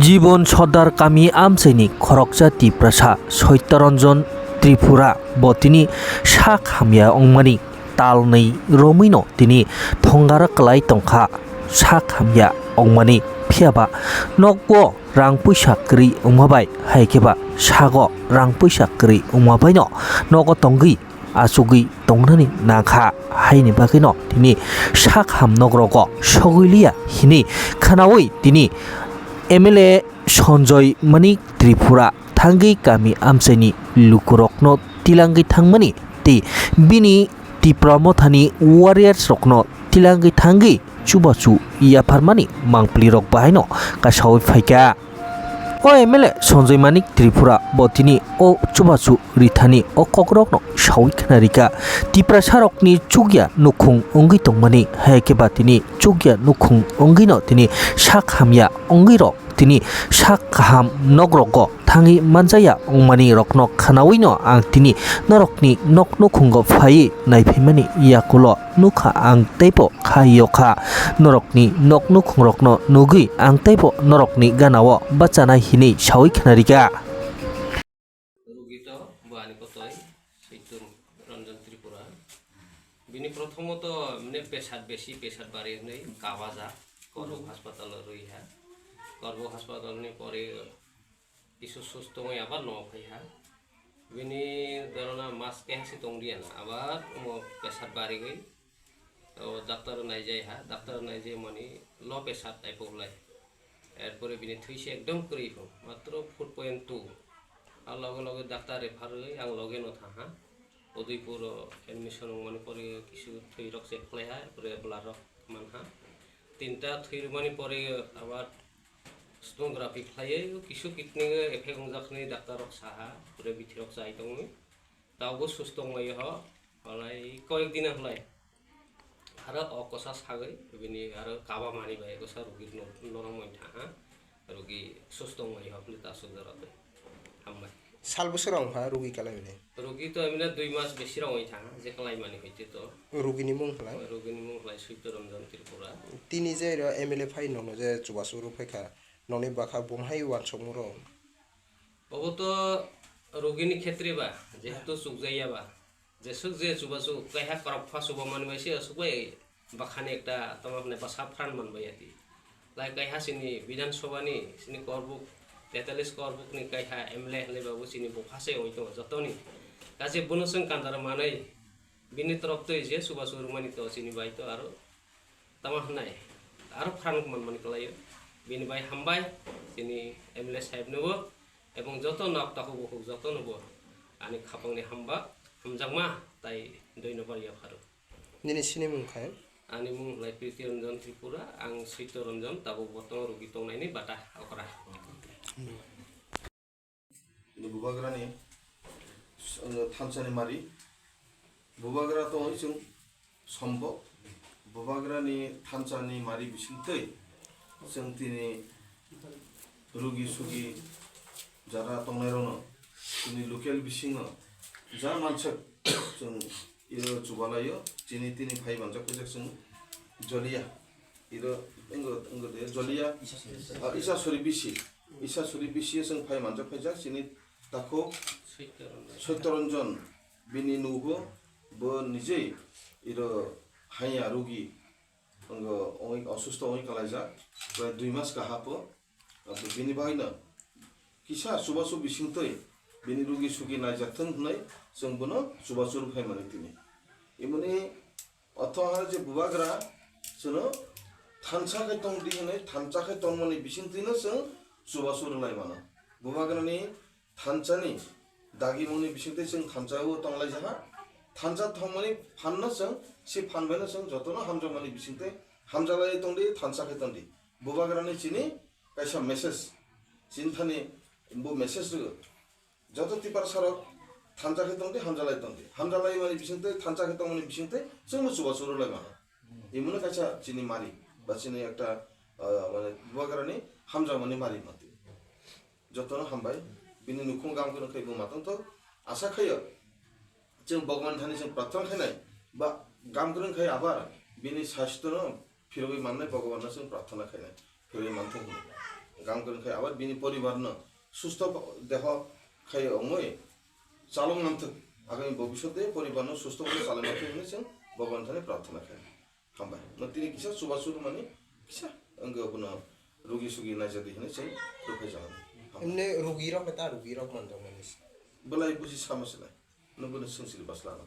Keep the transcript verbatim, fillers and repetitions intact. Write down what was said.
Jibon Sordar kami amchaini khoroksa Tiprasa Soityaranjan Tripura bo tini sak hamya wngmani talnwi romwino tini thongara kwlai tongkha sak hamya wngmani, phiyaba nokbo rang puisa kwrwi wngma bai, hai khe ba sago rang puisa kwrwi wngma baino nogo tongwi achugwi tongnani nangkha, haini bagwino tini sak ham nogrogo sogwi liya hinwi khwnawi tini M L A Sanjoy Manik Tripura thangwi kami amchaini lukurokno tilangwi thangmani tei bini Tipra Mothani warriors rokno tilangwi thangwi chubachu yapharmani mangpili rok bahaino kasawi phaikha. O M L A Sanjoy Manik Tripura bo tini o chubachu rithani o kokrokno sawi khna rikha. Tiprasa rokni chukya nukhung wngwi tongmani, hai khe ba tini chukya nukhung wngwino tini sak hamya wngwi rok tini sak kaham nokrogo thangwi manjaya wngmani rokno khwnawino ang tini norokni nok nukhungo phaiwi naiphaimani yakulo nukha ang teibo kha yokha. Norokni nok nukhungrokno nugwi ang teibo norokni ganao bachanai hinwi sawi khna rikha. Rugito bo ani kotoi Soityaranjan Tripura. Bini prothomoto mane pesat besi, pesat bari hwnwi kabajak Korbok hospital-o rwi ha. Korbok hospital-ni pore kisu susto wngwi abar nogo phai ha. Bini dorona mas keha se tong diya na, abar omo pesat barigwi o doctor naijai ha, doctor naijai mani low pesat aipo lai. Erpore bini thwi se ekdom kwrwi pho, matro four point two. A loge loge doctor refer rwi ang loge no tha ha. Udaipur o admission wngmani pore kisu thwi rok check khlai ha, erpore blood rok man ha. Tinta thwi rwmani pore abar sonography khlaiwi kisu kidney o effect wngjak hwnwi doctor rok sa ha, pore bithi rok chai tongwi. Tabuk susto wngmani ho, halai koyek din halai. Aro o kosa sagwi bini aro kaba mani bai kosa rugi no-, norok moni tha ha. Rugi susto wngmani ho phili ta sujaro tei. Hambai. Sal bwswk rok wngkha rugi kalai bini? Rugi to emne dui mas besi rok wngwi tha ha, je kalai mani hoite to. Rugini mung khlai? Rugini mung khlai Soityaranjan Tripura. Tini je ro M L A phai nono je chubachu rw phaikha, noni bwkha bumhai uansukmung rok? Obo to rugini khetre ba, jehetu chukjaya ba. Jeswk je chubachu kaiha korokpha chuba mani bai se aswk bai bwkhani ekta tamo hwnwi bwsa phan man bai ati. Lai kaiha chini Bidhan Sabha ni chini Korbuk, tetalis Korbuk ni kaiha M L A hwnwi babu chini bupha se wngwi tongo jotoni. Kaje bono chwng kandar manwi bini torop twi je chubachu rwmani to chini bai to aro tamo hwnwi aro phan man mani kwlaio. Bini bai hambai chini M L A sahib nobo. Ebong joto nok takhuk bukhuk jotonobo ani khapangni hamba, hamjakma tai doinobar yapharo. Nini sinimung khe? Ani mung lai Priti Ranjan Tripura, ang Soitya Ranjan, tabuk bo tongo rugi tongnaini bata okra. Bubagrani, uh, thansani mari, Bubagra tongwi chwng sombok, Bubagrani thansani mari bisingtwi chwng tini rugi sugi jara tongnairokno tini local bisingo ja manswk chwng iro chubalaio, chini tini phai manjak phaijak chwng Jolia, iro wngkha, wngkha de Jolia, ah, Isasuri bisi, Isasuri bisi chwng phai manjak phaijak chini takhuk Soityaranjan. Bini nugo bo nijei iro haiya rugi, wngwi osusto wngwi kalaijak, prai dui mas kaha po. Abo bini bagwino kisa chubachu bisingtwi bini rugi sugi naijak thung hwnwi chwng bono chubachu rw phaimani tini. Imoni otho ha je Bubagra chwngno thansa khe tong di hwnwi thansa khe tongmani bisingtwino chwng chubachu rwlai mano. Bubagrani thansani dagimungni bisingtwi chwng thansa-o tonglaijak ha. Thansa thangmani phanno chwng, si phan baino chwng jotono hamjakmani bisingtwi hamjaklai tongdi, thansa khe tongdi. Bubagrani chini kaisa message, chini thani bo message rwgo. Joto Tiprasarok thansa khe tongdi, hamjaklai tongdi. Hamjaklaimani bisingtwi, thansa khe tongmani bisingtwi chwngno chubachu rwlai mano. Imono kaisa chini mari, ba chini ekta, ah, mane Bubagrani hamjakmani mari mati. Jotono hambai, bini nukhung gam kwrwng khai buma tongthok. Asa khaio, chwng Bhagwan thani chwng prarthana khainai, ba gam kwrwng khai abar bini sasthono phirogwi mannai Bhagwanno chwng prarthana khainai, phirogwi manthok hwnwi. gang kwrwng khai, abar bini poribar no susto deho khai ongoi chalok nangthok, agami bobisyote poribar no susto khe chalai nangthok hinwi chwng Bhagwan thani prarthana khai. Hambai. No tini kisa chubachu rwmani kisa wngkhe bono rugi sugi naijadi hinwi chwng rwphai jago. Hambai. Himne rugi rok ta rugi rok manjakmani. Belai buji sama se nai. No bono swng sili baslano.